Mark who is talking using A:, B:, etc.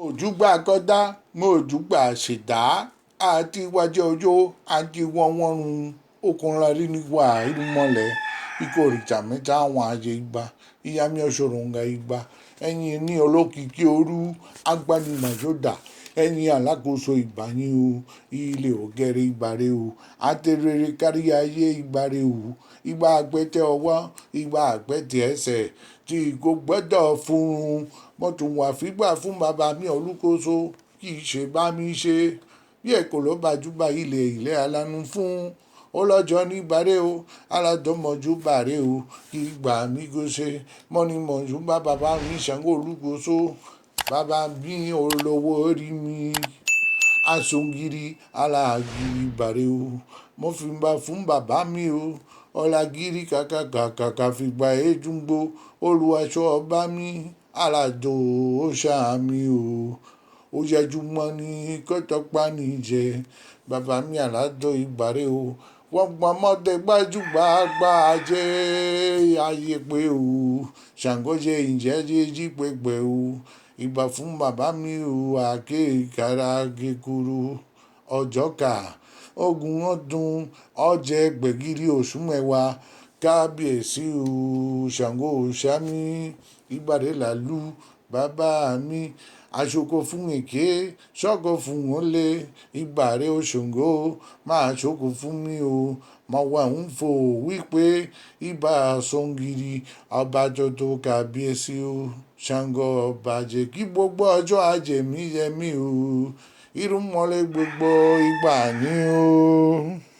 A: Òjúgbà kọ́dá mọ́ òjúgbà ṣẹ̀dá àti wájú ọjọ́ àti wọ́n wọ́n run okùnrin níwà irúnmọlẹ̀ ikọ̀ òrìṣà mẹ́ta àwọn ààyè igba ìyá mi ọ̀ṣọ̀rọ̀ǹgà igba ẹ̀yin ní olókìkí òru agbanimọ̀jọ́dà ẹ̀yin alákòóso ìgbàyìn o ilé ògẹrẹ ìgbàre o àtẹrẹrẹ kárí ayé ìgbàre o ìgbà àpẹtẹ ọwọ́ ìgbà àpẹtẹ ẹsẹ̀ tí kò gbọ́dọ̀ fún un mọ́tò wà fígbà fún bàbá mi olúkóso kì í ṣe bá mi ṣe bí èkó ló bàjúbà ilẹ̀ ilẹ̀ alánú fún ọlọ́jọ́ ní bàrẹ́ o aládọ́mọjú bàrẹ́ o kì í gbà mí gòṣe mọ́nìmọ̀jú bá bàbá mi Ṣàngó olúkóso bàbá mi olówó orí mi asongiri alágiri bàrẹ́ o mo fi bá fún bàbá mi o ọlágírí kàkàkàkàkà fìgbà ẹ̀dúngbò olùwàṣọ ọba mi aládò òòṣà mi o ó yẹjú mọ́ ní kọ́tọ́pá níjẹ bàbá mi aládò ìgbàre o wọ́n gbọ́n mọ́tẹ́ gbajúgba jẹ́ ayé pé o Ṣàngó jẹ́ ìjẹ́ jí pépé o ìgbà fún bàbá mi o àkékàrà kékeré ọjọ́ka ogun ọdún ọjẹ́ gbẹ̀gìrì oṣù mẹ́wàá kábíyèsí o Ṣàngó òòṣà mi ìgbàre làlú bàbá mi aṣoko fún èké ṣọ́kọ fún olè ìgbàre òṣòǹgó máa ṣoko fún mi o mo wà ń fò wípé ibà sọ̀ngìrì ọba jọ̀dọ̀ kábíyèsí o Ṣàngó ọba jẹ́ kí gbogbo ọjọ́ ajé mi yẹ mí o irúnmọlẹ̀ gbogbo ìgbà yín o.